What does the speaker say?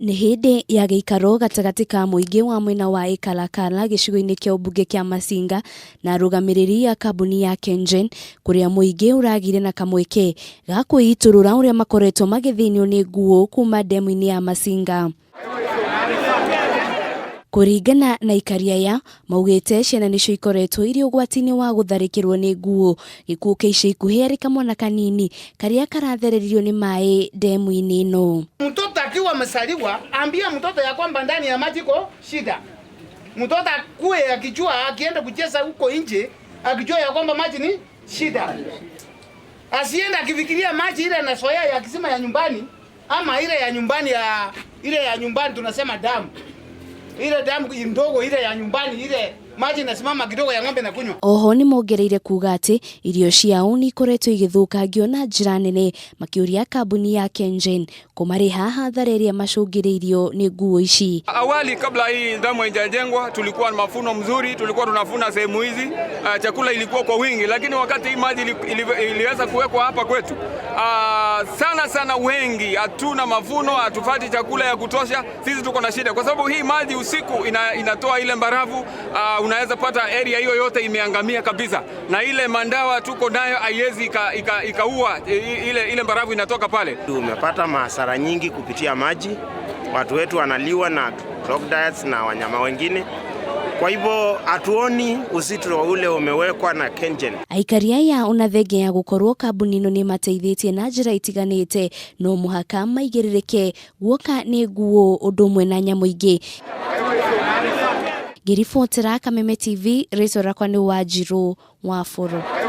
Nĩ hĩndĩ ya gĩikaro gatagatĩ ka mũingĩ wa mwena wa Ĩkalakala gĩcigo-inĩ kĩa ũmbunge kĩa Masinga na arũgamĩrĩri a kambuni ya KenGen kũrĩa mũingĩ ũragĩire na kamweke ga kwĩitũrũra ũrĩa makoretwo magĩthĩnio nĩ nguũ kuma ndemu-inĩ ya Masinga. Kũringana na aikari aya, maugĩte ciana nĩcio ikoretwo irĩ ũgwati-inĩ wa gũtharĩkĩrwo nĩ nguũ. Gĩkuũ kĩa ica ikuhĩ arĩ kamwana kanini karĩa karathereririo nĩ maĩ ndemu-inĩ ĩno. Mtoto akiwa amezaliwa, ambia mtoto ya kwamba ndani ya maji iko shida. Mtoto akue akijua, akienda kucheza huko nje, akijua ya kwamba maji ni shida. Asiende akifikiria maji ile anazoea ya kisima ya nyumbani ama ile ya nyumbani ya ile ya nyumbani tunasema damu. Ile damu ndogo ile ya nyumbani ile maji inasimama kidogo ya ng'ombe na kunywa. Oho nĩ mongereire kuga atĩ irio ciao nĩ ikoretwo igĩthũkangio na njĩra nene, makĩũria kambuni ya KenGen kũmarĩha hathara ĩrĩa macũngĩrĩirio nĩ nguo ici. Awali kabla hii damu haijajengwa tulikuwa na mavuno mzuri, tulikuwa tunavuna sehemu hizi, chakula ilikuwa kwa wingi, lakini wakati hii maji iliweza kuwekwa hapa kwetu, sana sana wengi hatuna mavuno, hatupati chakula ya kutosha. Sisi tuko na shida kwa sababu hii maji usiku inatoa ile mbarafu, unaweza pata area hiyo yote imeangamia kabisa, na ile mandawa tuko nayo haiwezi ikaua ile mbarafu inatoka pale. Tumepata hasara nyingi kupitia maji, watu wetu wanaliwa na crocodiles na wanyama wengine. Kwa hivyo hatuoni uzito ule umewekwa na KenGen. Aikari aya ona thengia ya gũkorwo kambuni ĩno nĩ mateithĩtie na njĩra itiganĩte, no mũhaka maigĩrĩrĩke guoka nĩ nguo ũndũ ũmwe na nyamũ ingĩ. Ngĩribotera Kameme TV, rĩtwa rĩakwa nĩ Wanjirũ wa Bũrũ.